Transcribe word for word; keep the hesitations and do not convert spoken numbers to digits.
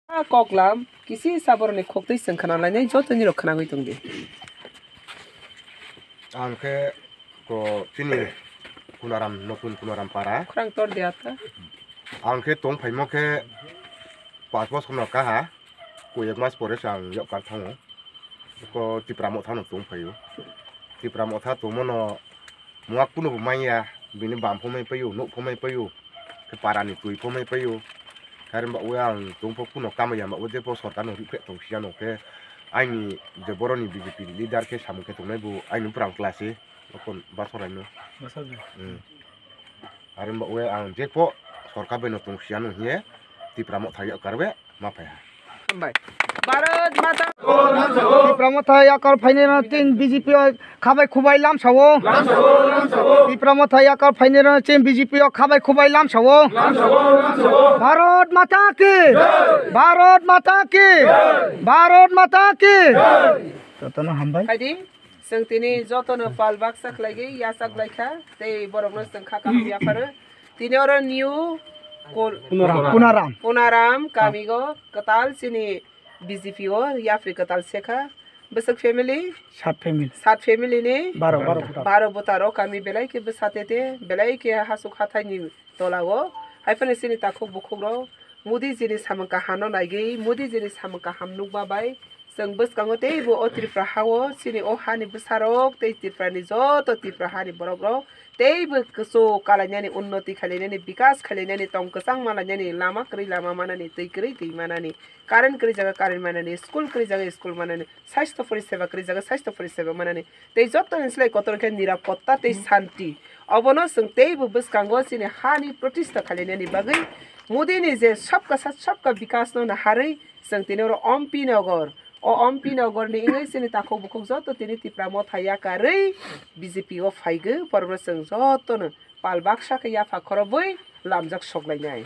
A koklam kisi saborni khoktwi chwng khna lainai joto nirok khna gwi tongdi. Ang khe ko chini Kunaram, Notun Kunaram para. Khurang tor dia ta. Ang khe tong phaimo khe pas bosor no kaha, koi ek mas pore se ang yok kar thango. Ko Tipra Motha no tong phaio. Tipra Motha tongmo no muak kuno bo manya, bini bam phomai paio, nuk phomai paio, khe parani twi phomai paio. Khe rimba ue ang tongpho kuno kamaya ma ue jepo sorkar no rikhe tong siya no khe aini je boroni B J P leader khe samung khe tongnai bo aini phrang klase okon basor aino. Basor de. Hmm. Are wngba ue ang jekpo sorkar bai no tong siya no hiye Tipra Motha yakar be ma phai ha. Hambai. Bharat Mata. Tipra Motha yakar phainai no tin B J P o khabai khubai lamsao. Tipra Motha yakar phainai no tin B J P o khabai khubai lamsao. Bharat Mata ki. Bharat Mata ki. Bharat Mata ki. Jotono hambai. Phaidi. Chwng tini jotono pal baksa khlaigwi yachak laikha, tei borokno chwng kha kaham yapharo. Tini oro new Kol-, Punaram. Punaram. Punaram kamigo kwtal chini B J P o yapri kwtal sekha. Bwswk family? Sat family. Sat family ni Baro, baro butar. Baro butar o kami belai khe bwsa tete, belai khe hasuk hathaini tola o. Haiphano chini takhuk bukhuk rok Modi jini samung kaham no naigwi, Modi jini samung kaham nukma bai, chwng bwskango teibo o Tripura ha-o chini o hani bwsarok tei Tripura ni joto Tripura hani borok rok teibo kwchuk kalainani, unnoti khailainani, bikas khailainani, tong kwchang malainani, lama kwrwi lama manani, twi kwrwi twi manani, current kwrwi jaga current manani, school kwrwi jaga school manani, sastho poriseba kwrwi jaga sastho poriseba manani, tei joto ni slai kotor khe nirapotta tei santi. Obono chwng teibo bwskango chini hani protista khailainani bagwi Modi ni je sabka sath sabka bikas no naharwi chwng tini oro Ompi Nogor, o Ompi Nogor ni wngwi chini takhuk bukhuk joto tini Tipra Motha yakarwi B J P o phaigwi, borokno chwng jotono pal baksa khe yapha khorobwi lamjak soklainai.